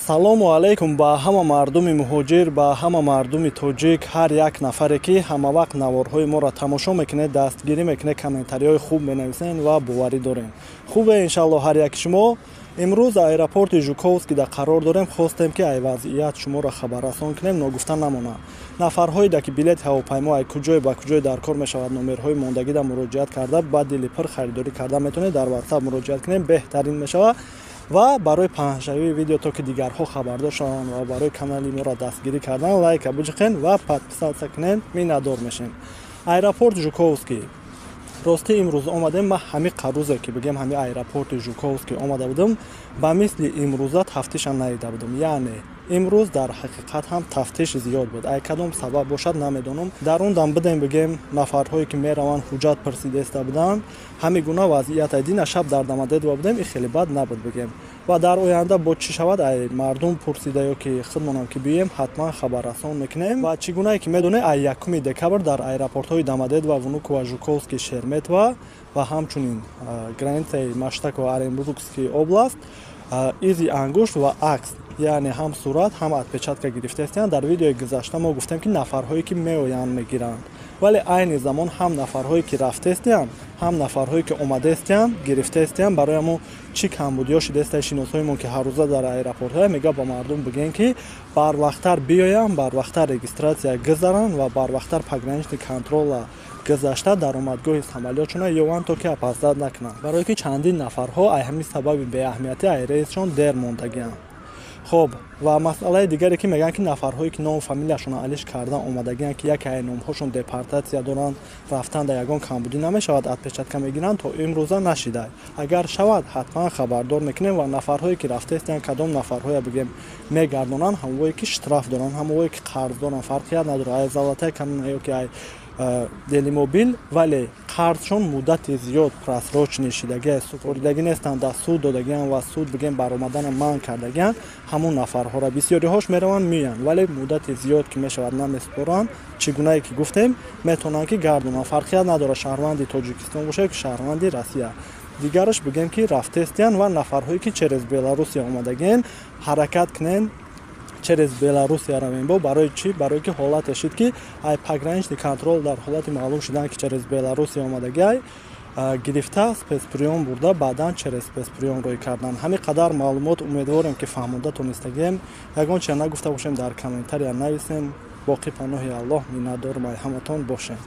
Ассалому алайкум ба ҳама мардуми муҳоҷир, ба ҳама мардуми тоҷик, ҳар як нафаре, ки ҳамавақт наворҳои моро тамошо мекунед, дастгирӣ мекунед, комментариҳои хуб менависед ва боварӣ дорем. Хубе, иншалло, ҳар яки шумо. Имрӯз аэропорти Жуковский да қарор дорем. Хостем, ки ай вазъият шуморо хабаррасон кунем, ногуфта намонад. Нафарҳое, ки билети ҳавопаймо ай куҷое ба куҷое дар кор мешавад, номерҳои мондагида муроҷиат карда, ба дили пур харидорӣ карда метавонед. Дар WhatsApp муроҷиат кунем, беҳтарин мешавад. Ва барои паҳншавии видео, то ки дигарҳо хабардор шаванд, ва барои канали моро дастгирӣ кардан лайка буҷиқен ва подписаться кунен, миннатдор мешем. Аэропорт Жуковский, ростӣ, имрӯз омадем. Ман ҳами қарӯзе, ки бигем, ҳами аэропорти Жуковский омада будам, ба мисли имрӯза тафтиша надида будам. Яъне имрӯз дар ҳақиқат ҳам тафтиш зиёд буд. Ай кадом сабаб бошад, намедонам. Дар он дам бидем, бигем, нафарҳое, ки мераванд, ҳуҷҷат пурсидеста буданд. Ҳамин гуна вазъият. Дина шаб дар Домодедово будем, и хеле бад набуд, бигем. Ва дар оянда бо чӣ шавад, ай мардум пурсида ё ки худмонам ки биёем, ҳатман хабаррасон мекунем. Ва чӣ гунае ки медонед, ай 1 декабр дар аэропортҳои Домодедово, Внуково, Жуковский, Шереметьево ва ҳамчунин границаи Маштаково, Оренбургский област изи ангушт ва акс, яъне ҳам сурат, ҳам отпечатка гирифтаистанд. Дар видеои гузашта мо гуфтем, ки нафарҳое, ки меоянд, мегиранд, вале айни замон ҳам нафарҳое, ки рафтаистиянд, ҳам нафарҳое, ки омадаистиянд, гирифтаистиянд. Барои ҳамо чӣ камбудиҳо шидаистаи, шиносҳоимон, ки ҳаррӯза дар аэропортҳо, мега, ба мардум бигӯем, ки барвақттар биёянд, барвақттар регистрация гузаранд ва барвақттар пограничный контрола гузашта, даромадгоҳи самолётшона ёванд, то ки опоздать накунанд, барое ки чандин нафарҳо ай ҳамин сабаби беаҳамиятӣ ай рейсшон дер мондагианд. Хоб, ва масъалаи дигаре, ки мегӯянд, ки нафарҳое, ки ному фамилияшонро алиш карда омадагианд, ки яке ай номҳошон депортатсия доранд, рафтан дар ягон камбудӣ намешавад, отпечатка мегиранд, то имрӯза нашида. Агар шавад, ҳатман хабардор мекунем. Ва нафарҳое, ки рафтаистиянд, кадом нафарҳое, бигем, мегардонанд? Ҳамвое, ки штраф доранд, ҳамвое, ки қарз доранд, фарқият надорад, ай Золотая Корона ё ки ай Делимобил, вале қарзшон муддати зиёд просроченный шидагӣ, супоридагӣ нестанд, дар суд додагианд ва суд, бигем, баромадана манъ кардагианд, ҳамон нафарҳоро. Бисёриҳош мераванд, меоянд, вале муддати зиёд ки мешавад, намесупоранд. Чӣ гунае ки гуфтем, метавонанд, ки гардонанд, фарқият надорад, шаҳрванди Тоҷикистон бошад ки шаҳрванди Россия. Дигараш, бигем, ки рафтаистиянд ва нафарҳое, ки через Беларусия омадагиен, ҳаракат кунен, через Беларусия равем. Бо барои чӣ? Барое ки ҳолате шид, ки ай пограничный контроль дар ҳолати маълум шудан, ки через Беларусия омадагиай, гирифта, спецприём бурда, баъдан через спецприём рӯй кардан. Ҳамин қадар маълумот. Умедворем, ки фаҳмонда тонистагием. Ягон чия нагуфта бошем, дар комментария нависем. Боқӣ паноҳи Аллоҳ, миннатдорум ай ҳаматон бошем.